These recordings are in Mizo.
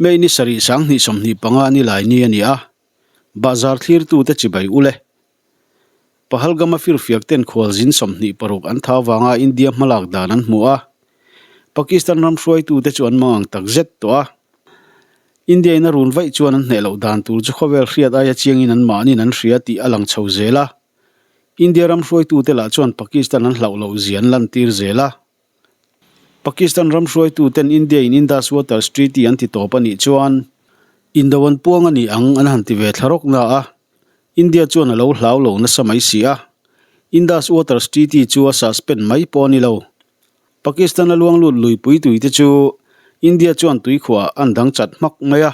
May ni sarih 2025 ni lai ni a ni a, bahzar thlirtute chibai ul e. Pahalgam-a firfiak ten khualzin 26 an tha vanga India hmalak dan an hmu a, Pakistan ram hruaitute chu an mang ang tak zet tawh a. India in a run vaih chuan an hneh loh dan tur chu khawvel hriat aia chiangin an mahnin an hria tih a lang chho zel a. India ram hruaitute lah chuan Pakistan an hlauh loh zia an lantir zel a. Pakistan ram hruaituten India in Indus Waters Treaty an ti tawp a nih chuan Indo an puang a ni ang an han ti ve thla rawk na a, India chuan a lo hlau lo nasa mai si a. Indus Waters Treaty chu a suspend mai pawh a ni lo. Pakistan a luang lut luipui tui te chu India chuan tuikhuah an dang chat hmak mai a.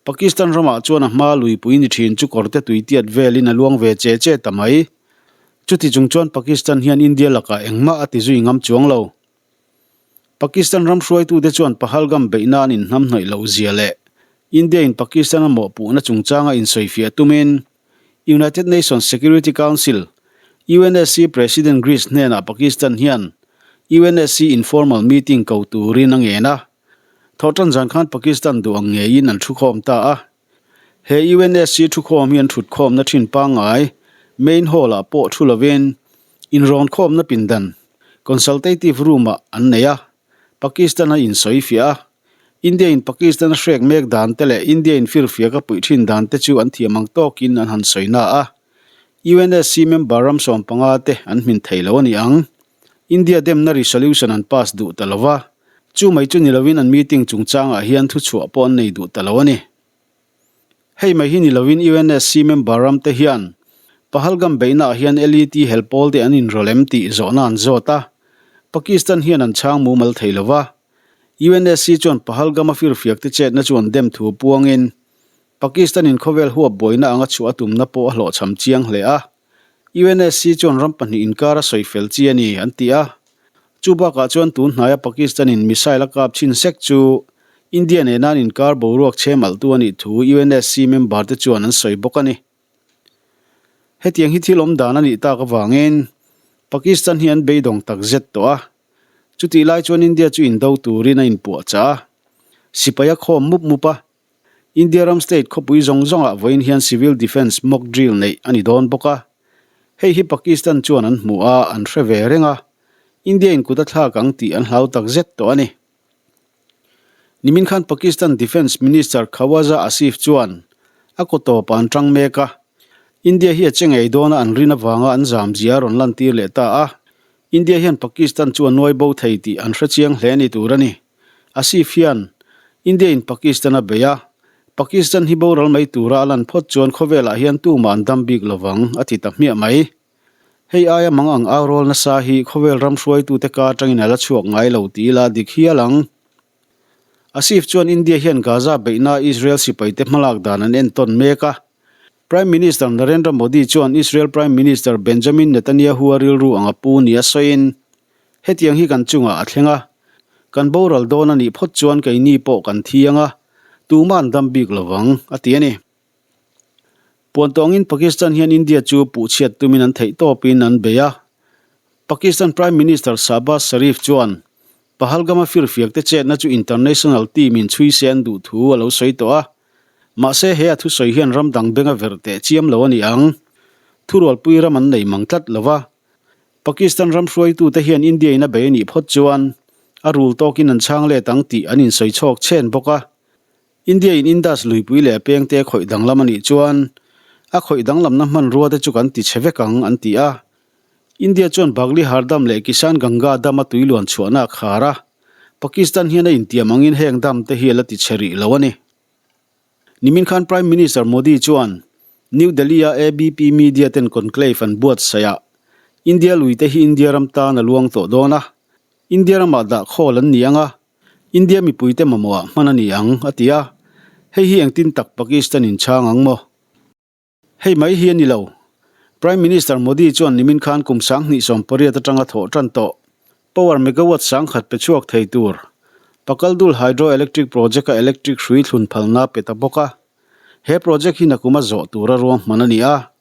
Pakistan ramah chuan a hma luipui ni thin chu kawrte tui tiat velin a luang ve che che ta mai. Chuti chung chuan Pakistan hian India lakah engmah a ti zui ngam chuang lo. Pakistan ram hruaitute chuan Pahalgam beih nan inhnamhnawih loh zia leh India in Pakistan a mawhpuhna chungchanga insawifiah tumin United Nations Security Council, UNSC, President Greece hnenah Pakistan hian UNSC informal meeting ko turin a ngen a. Thawhtan zan khan Pakistan duh ang ngeiin an thukhawm ta a. He UNSC thukhawm hi an thutkhawmna thin pangngai, main hall-ah pawh thu lovin inrawnkhawmna pindan, consultative room-ah an nei a. Pakistan a insawifiah a. India-in Pakistan a hrek mek dan te leh India-in firfiak a puih thin dan te chu an thiam ang tawkin an han sawi na a. UNSC member ram 15 te an hmin thei lo a ni ang. India demna resolution an pass duh ta lo va, chu mai chu ni lovin an meeting chungchangah hian thuchhuah pawh an nei duh ta lo a ni. Hei mai hi ni lovin UNSC member ram te hian Pahalgam beihnaah hian LET hel pawl te an inrawlh em tih zawhna an zawt a, Pakistan hian an chhang mumal thei lo va. UNSC chuan Pahalgam-a firfiak te chetna chu an dem thu puangin Pakistan-in khawvel huap buaina anga chhuah a tumna pawh a hlawhchham chiang hle a. UNSC chuan ram pahnih inkar a sawi fel chi a ni, an ti a. Chu bakah chuan tun hnaia Pakistan-in missile a kap chhin sek chu India nena an inkar boruak chhem alhtu a nih thu UNSC member te chuan an sawi bawk a ni. Hetiang hi thil awm dan a nih tak avangin Pakistan hi an beidawng tak zet tawh a. Chutih lai chuan India chu indo turin a inpuahchah a, sipai a khawm mup mup a. India ram state khawpui zawng zawngah vawiin hian civil defence mock drill neih a ni dawn bawk a. Hei hi Pakistan chuan an hmu a, an hre ve reng a. India in kut a thlak ang tih an hlau tak zet tawh a ni. Nimin khan Pakistan Defence Minister Khawaja Asif chuan a kaw tawpah an tang mek a. India hi a che ngei dawn a an rin avanga an zam zia a rawn lantir leh ta a. India hian Pakistan chu a nuai bo thei tih an hre chiang hle ni tur a ni. Asif hian India in Pakistan a bei a, Pakistan hi boral mai tura a lan phawt chuan khawvelah hian tumah an dam bik lovang a ti ta hmiah mai. Hei aia mang ang au rawl nasa hi khawvel ram hruaitute ka atangin a la chhuak ngai lo ti ila dik hial ang. Asif chuan India hian Gaza beihna Israel sipaite hmalak dan an entawn mek a. Prime Minister Narendra Modi chuan Israel Prime Minister Benjamin Netanyahu a rilru ang a pu nia sawiin, Hetiang hi kan chungah a thleng a, kan boral dawn a nih phawt chuan keini pawh kan thi ang a, tumah an dam bik lovang, a ti a ni. Puan tawngin Pakistan hian India chu puhchhiat tumin an theih tawpin an bei a. Pakistan Prime Minister Shahbaz Sharif chuan Pahalgam-a firfiakte chetna chu international team-in chhui se an duh thu a lo sawi tawh a. Mahse he a thusawi hian ram dang beng a verh teh chiam lo a ni ang. Thurualpui ram an nei mang tlat lo va. Pakistan ram hruaitute hian India in a bei a nih phawt chuan a rul tawkin an chhang let ang tih an insawi chhawk chhen bawk a. India in Indus luipui leh a pengte khawih danglam a nih chuan a khawih danglamna hmanrua te chu kan ti chhe vek ang an ti a. India chuan Baglihar Dam leh Kisan Ganga Dam a tui luan chhuahna a khar a. Pakistan hian a intiam angin heng dam te hi a la ti chhe rih lo a ni. Nimin khan Prime Minister Modi chuan New Delhi-a ABP Media ten conclave an buatsaih ah India lui te hi India ram tan a luang tawh dawn a, India ramah dah khawl an ni ang a, India mipuite mamawhah hman a ni ang, a ti a. Hei hi engtin tak Pakistan in chhang ang maw? Hei mai hi a ni lo. Prime Minister Modi chuan nimin khan kum 2018 atanga thawh tan tawh power megawatt 1000 pe chhuak thei tur Pakaldul Hydroelectric Project-a electric hrui thlun phalna pe ta bawk a. He project hi nakuma zawh tura ruahman a ni a.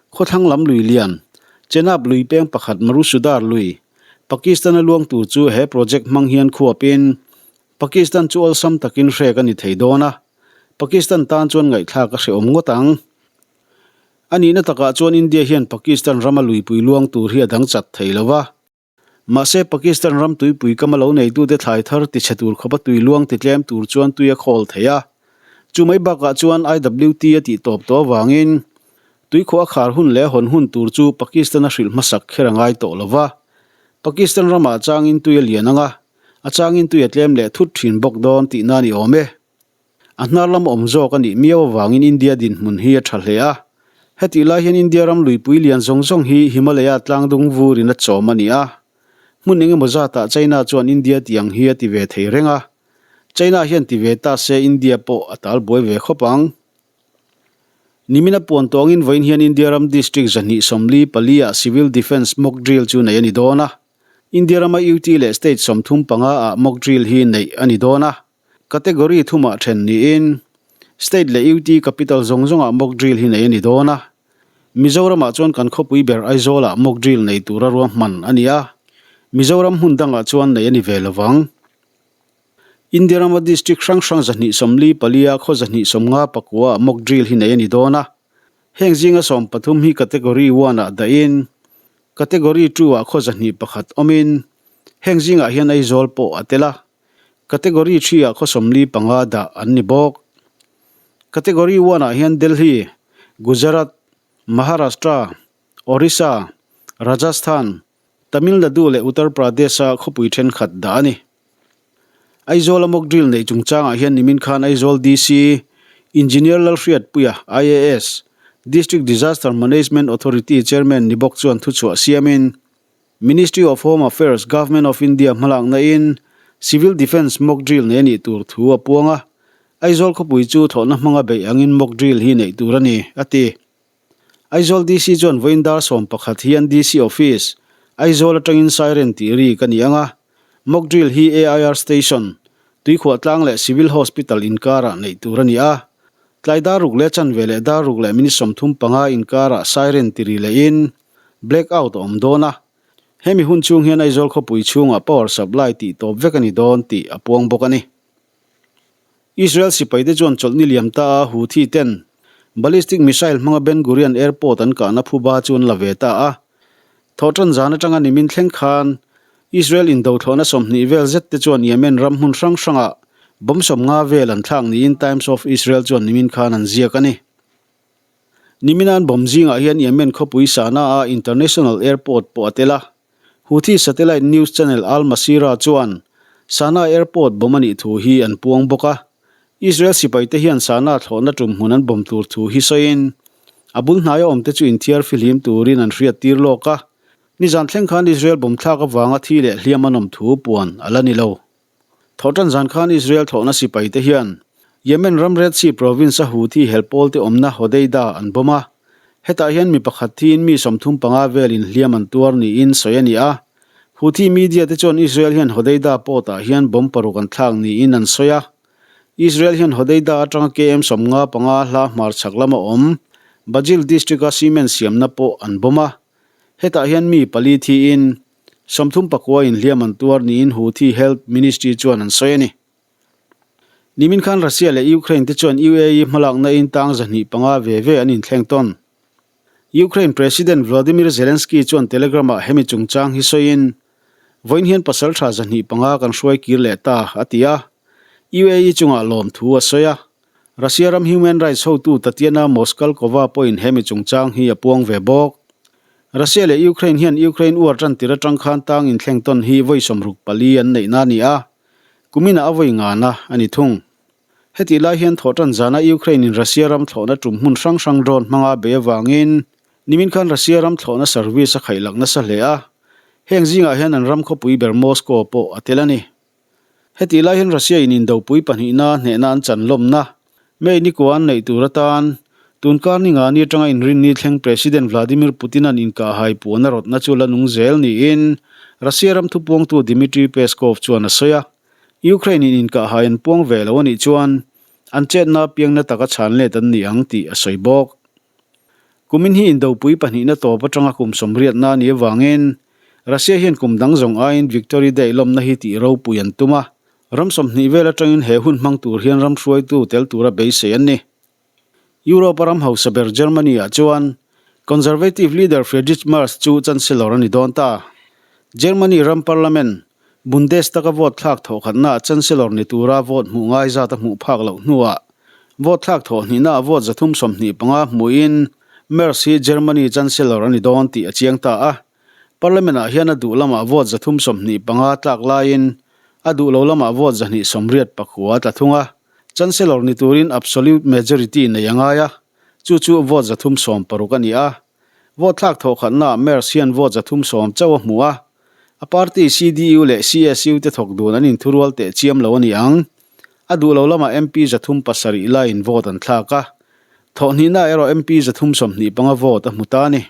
Khawthlang lam lui lian, Chenab lui peng pakhat Marusudar lui, Pakistan-a luang tur chu he project hmang hian khuapin. Pakistan chu awlsam takin hrek a ni thei dawn a, Pakistan tan chuan ngaihthlak a hrehawm ngawt ang. A nihna takah chuan India hian Pakistan rama luipui luang tur hi a dang chat thei lo va. Mahse Pakistan ram tuipui kama lo neitute thlai thar tichhe tur khawpa tui luang titlem tur chuan tui a khawl thei a. Chu mai bakah chuan IWT a tih tawp tawh avangin tuikhuah a khar hun leh a hawn hun tur chu Pakistan a hrilh hmasak kher a ngai tawh lo va. Pakistan ramah changin tui a lian ang a, a changin tui a tlem leh thut thin bawk dawn tihna a ni awm e. A hnar lam awm zawk a nih miau avangin India dinhmun hi a tha hle a. Hetih lai hian India ram luipui lian zawng zawng hi Himalaya tlangdung vurin a chawm a ni a. Hmun eng emaw zatah China chuan India tiang hi a ti ve thei reng a. China hian ti ve ta se India pawh a tal buai ve khawp ang. Nimina puan tawngin vawiin hian India ram district 244 ah Civil Defence mock drill chu neih a ni dawn a. India rama UT leh state 35 ah mock drill hi neih a ni dawn a. Category thumah then niin State leh UT capital zawng zawngah mock drill hi nei a ni dawn a. Mizoramah chuan kan khawpui ber Aizawlah mock drill nei tura ruahman a ni a, Mizoram hmun dangah chuan nei a ni ve lovang. India rama district hrang hrang 244 a khaw 259 ah mock drill hi nei a ni dawn a. Heng zinga 13 hi Category one ah dahin Category two ah khaw 101 awmin heng zingah hian Aizawl pawh a tel a. Category 3 ah khaw 45 dah an ni bawk. Category 1 ah hian Delhi, Gujarat, Maharashtra, Orissa, Rajasthan, Tamil Nadu leh Uttar Pradesh a khawpui thenkhat dah a ni. Aizawl a mock drill neih chungchangah hian nimin khan Aizawl DC, Engineer Lalhriatpuia, IAS, District Disaster Management Authority Chairman ni bawk chuan thuchhuah siamin, Ministry of Home Affairs, Government of India hmalakna in Civil Defence mock drill nei a nih tur thu a puang a, Aizawl khawpui chu thlawhna hmanga beih angin mock drill hi neih tur a ni, a ti. Aizawl DC chuan vawiin dar 11 hian DC Office, Aizawl atangin siren tih rik a ni ang a, mock drill hi AIR Station, Tuikhuahtlang leh Civil Hospital inkarah neih tur a ni a, tlai dar ruk leh chanve leh dar ruk leh minute 35 inkarah siren ti ri lehin Black out a awm dawn a, hemi hun chhung hian Aizawl khawpui chhungah power supply tih tawp vek a ni dawn tih a puang bawk a ni. Israel sipaite chuan chawlhni liam ta a Houthi ten ballistic missile hmanga Ben Gurion Airport an kahna phuba chu an la ve ta a. Thawhtan zan atanga nimin thleng khan Israel indothlawhna 20 vel zet te chuan Yemen ram hmun hrang hrangah bomb 50 vel an thlak niin Times of Israel chuan nimin khan an ziak a ni. Nimin an bomb zingah hian Yemen khawpui Sanaa International Airport pawh a tel a. Houthi satellite news channel Al Masirah chuan Sanaa Airport bomb a nih thu hi an puang bawk a. Israel sipaite hian Sanaa thlawhna tum hmun an bomb tur thu hi sawiin a bul hnaia awmte chu inthiar fihlim turin an hriattir lawk a. Nizan thleng khan Israel bomb thlak avanga thi leh hliam an awm thu puan a la ni lo. Thawhtan zan khan Israel thlawhna sipaite hian Yemen ram Red Sea province-a Houthi helpawlte awmna Hodeida an bomb a. Hetah hian mi pakhat thiin mi 35 velin hliam an tuar niin sawi a ni a. Houthi media te chuan Israel hian Hodeida port-ah hian bomb paruk an thlak niin an sawi a. Israel hian Hodeida atanga KM 55 hla hmarchhak lama awm Bajil district-a cement siamna pawh an bomb a. Hetah hian mi pali thiin 39 inhliam an tuar niin Houthi Health Ministry chuan an sawi a ni. Nimin khan Russia leh Ukraine te chuan UAE hmalakna in tang 205 ve ve an inthleng tawn. Ukraine President Volodymyr Zelensky chuan Telegram-ah hemi chungchang hi sawiin, Vawiin hian pasal tha 205 kan hruai kir leh ta, a ti a. UAE chungah lawmthu a sawi a. Russia ram human rights hotu Tatiana Moskalkova pawhin hemi chungchang hi a puang ve bawk. Russia leh Ukraine hian Ukraine war tan tir atang khan tang inthleng tawn hi vawi 64 an neihna a ni a, kuminah a vawi ngana a ni thung. Hetih lai hian thawhtan zana Ukraine in Russia ram thlawhna tum hmun hrang hrang drone hmanga bei avangin nimin khan Russia ram thlawhna service a khaihlak nasa hle a, heng zingah hian an ram khawpui ber Moscow pawh a tel a ni. Hetih lai hian Russia in indopui pahnihna hnehna an chan lawmna May nikua an neih tur atan tunkar ni nga ni atanga inrinni thleng President Vladimir Putin an inkahhai puan a rawtna chu la nung zel niin Russia ram thupuangtu Dmitry Peskov chuan a sawi a. Ukraine in inkahhai an puang ve lo a nih chuan an chetna piangna taka chhan let an ni ang tih a sawi bawk. Kumin hi indopui pahnihna tawp atanga kum sawmriatna a nih avangin Russia hian kum dang zawng aiin Victory Day lawmna hi tih ropui an tum a. Ram 20 vel atangin he hun hmang tur hian ram hruaitu tel tura beisei an ni. Europe-a ram hausa ber Germany-ah chuan Conservative leader Friedrich Merz chu Chancellor a ni dawn ta. Germany ram parliament, Bundestag-a vote thlak thawhkhatnaah Chancellor ni tura vote hmuh ngai zat a hmuh phak loh hnuah vote thlak thawh hnihnaah vote 325 hmuhin Merz hi Germany Chancellor a ni dawn tih a chiang ta a. Parliament-ah hian a duh lamah vote 325 tlak laiin a duh lo lamah vote 289 a tla thung a. Chancellor ni turin absolute majority nei a ngai a, chu chu vote 360 a ni a. Vote thlak thawhkhatnaah Merz hian vote 310 chauh a hmu a, a party CDU leh CSU te thawk dun an inthurual teh chiam lo a ni ang. A duh lo lamah MP 307 laiin vote an thlak a, thawhhnihnaah erawh MP 325 vote a hmu ta a ni.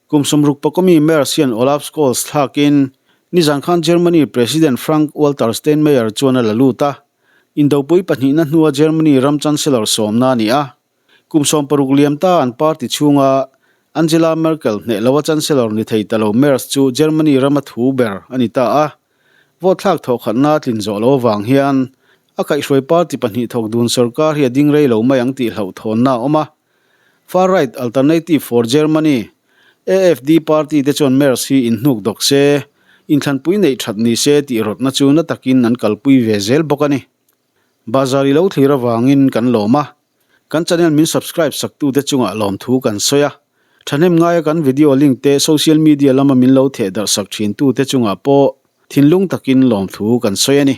Kum 60 pakawmi Merz hian Olaf Scholz thlakin nizan khan Germany President Frank-Walter Steinmeier chuan a la lut a, indopui pahnihna hnua Germany ram Chancellor sawmna a ni a. Kum 60 liam ta an party chhunga Angela Merkel hneh loa Chancellor ni thei ta lo Merz chu Germany rama thu ber a ni ta a. Vote thlak thawhkhatna a tlin zawh loh avang hian a kaihhruai party pahnih thawk dun sorkar hi a ding rei lo mai ang tih hlauhthawnna a awm a. Far-right Alternative for Germany, AfD, party te chuan Merz hi inhnuk dawk se, inthlanpui neih that ni se tih rawtna chu na takin an kalpui ve zel bawk a ni. Bazar i lo thlir avangin kan lawm a, kan channel min subscribe saktute chungah lawmthu kan sawi a, thahnem ngaia kan video link te social media lama min lo theh darh sak thintute chungah pawh thinlung takin lawmthu kan sawi a ni.